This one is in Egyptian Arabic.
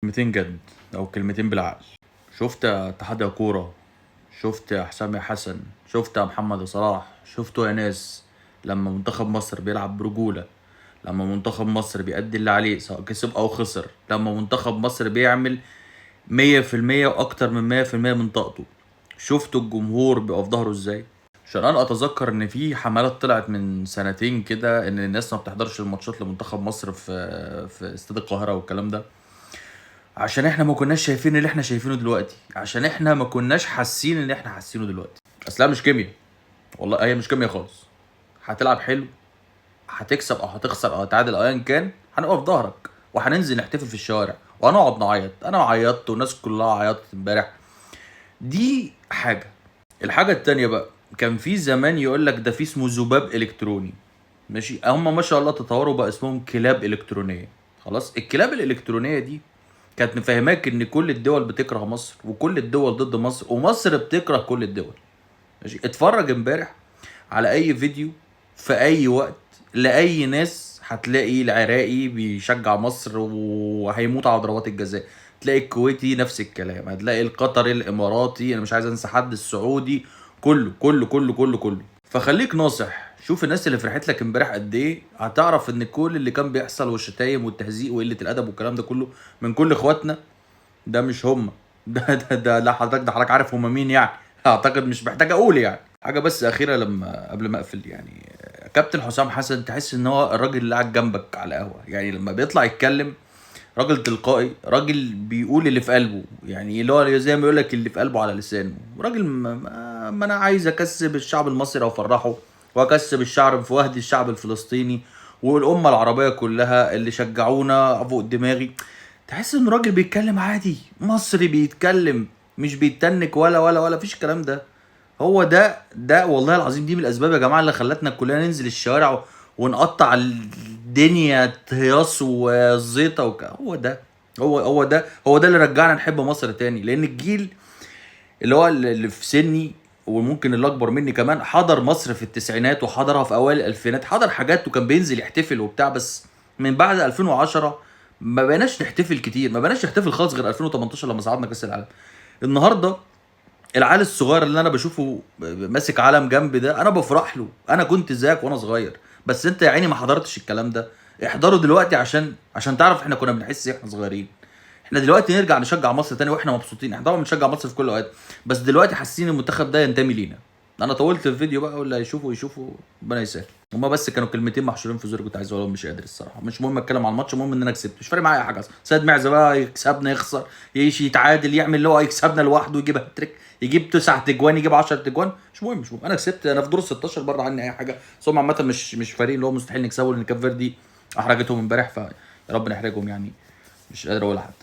كلمتين جد او كلمتين بالعقل. شفت يا اتحاد يا كوره، شفت يا حسام يا حسن، شفت يا محمد يا صلاح، شفتوا يا ناس لما منتخب مصر بيلعب برجوله، لما منتخب مصر بيأدي اللي عليه سواء كسب او خسر، لما منتخب مصر بيعمل 100% واكتر من 100% من طاقته، شفتوا الجمهور بيبقى في ظهره ازاي؟ عشان انا اتذكر ان في حملات طلعت من سنتين كده ان الناس ما بتحضرش الماتشات لمنتخب مصر في استاد القاهرة والكلام ده، عشان احنا ما كناش شايفين اللي احنا شايفينه دلوقتي، عشان احنا ما كناش حاسين اللي احنا حاسينه دلوقتي. اصلها مش كيمياء والله، هي مش كيمياء خالص. هتلعب حلو، هتكسب او هتخسر او هتعادل او ايا كان، هنقف في ظهرك وهننزل نحتفل في الشوارع وهنقعد نعيط. انا عيطت والناس كلها عيطت امبارح. دي حاجة. الحاجة التانية بقى، كان في زمان يقول لك ده في اسمه ذباب الكتروني، ماشي، هم ما شاء الله تطوروا بقى اسمهم كلاب الكترونية. خلاص، الكلاب الالكترونية دي كانت مفهماك ان كل الدول بتكره مصر وكل الدول ضد مصر ومصر بتكره كل الدول. ماشي، اتفرج امبارح على اي فيديو في اي وقت لاي ناس، هتلاقي العراقي بيشجع مصر وهيموت على ضربات الجزاء، تلاقي الكويتي نفس الكلام، هتلاقي القطري، الاماراتي، انا مش عايز انسى حد، السعودي، كله كله كله كله كله. فخليك ناصح، شوف الناس اللي فرحت لك امبارح قد ايه، هتعرف ان كل اللي كان بيحصل والشتايم والتهزيق وقلة الادب والكلام ده كله من كل اخواتنا، ده مش هم، ده ده ده لا حضرتك، ده حضرتك عارف هم مين يعني، اعتقد مش محتاج اقول يعني. حاجة بس اخيرة لما قبل ما اقفل، يعني كابتن حسام حسن تحس ان هو الراجل اللي قاعد جنبك على القهوة، يعني لما بيطلع يتكلم راجل تلقائي، راجل بيقول اللي في قلبه، يعني اللي هو زي ما يقول لك اللي في قلبه على لسانه. راجل ما انا عايز اكسب الشعب المصري وافرحه، واكسب الشعب في وهدي الشعب الفلسطيني والامه العربية كلها اللي شجعونا فوق دماغي. تحس ان راجل بيتكلم عادي، مصري بيتكلم، مش بيتنك ولا ولا ولا فيش الكلام ده. هو ده والله العظيم دي من الاسباب يا جماعة اللي خلتنا كلنا ننزل الشوارع ونقطع الدنيا هياص وزيطه هو ده، هو ده، هو ده اللي رجعنا نحب مصر تاني. لان الجيل اللي هو اللي في سني وممكن اللي اكبر مني كمان حضر مصر في التسعينات وحضرها في اوائل الالفينات، حضر حاجات وكان بينزل يحتفل وبتاع، بس من بعد 2010 ما بقيناش نحتفل كتير، ما بقيناش نحتفل خالص غير 2018 لما صعدنا كاس العالم. النهارده العيال الصغير اللي انا بشوفه ماسك علم جنب ده انا بفرح له، انا كنت زيك وانا صغير، بس انت يا عيني ما حضرتش الكلام ده، احضره دلوقتي عشان تعرف احنا كنا بنحس ايه احنا صغيرين. احنا دلوقتي نرجع نشجع مصر تاني واحنا مبسوطين، احنا طبعا بنشجع مصر في كل اوقات، بس دلوقتي حاسين المنتخب ده ينتمي لينا. انا طولت في الفيديو بقى، واللي هيشوفه يشوفه، ربنا يسهل. هما بس كانوا كلمتين محشورين في زوري كنت عايز اقولهم، مش قادر الصراحة. مش مهم اتكلم عن الماتش، المهم ان انا كسبت، مش فارق معايا اي حاجة اصلا. سيد معزة بقى يكسبنا يخسر يعيش يتعادل يعمل اللي هو يكسبنا لوحده، يجيب هاتريك، يجيب 9 تجوان، يجيب 10 تجوان، مش مهم، مش مهم، انا كسبت، انا في دور ال 16 بره عني اي حاجة. بس هم عامة مش فريق اللي هو مستحيل نكسبه، لان كاب فيردي احرجتهم امبارح، فيا رب نحرجهم يعني، مش قادر اقول حتى.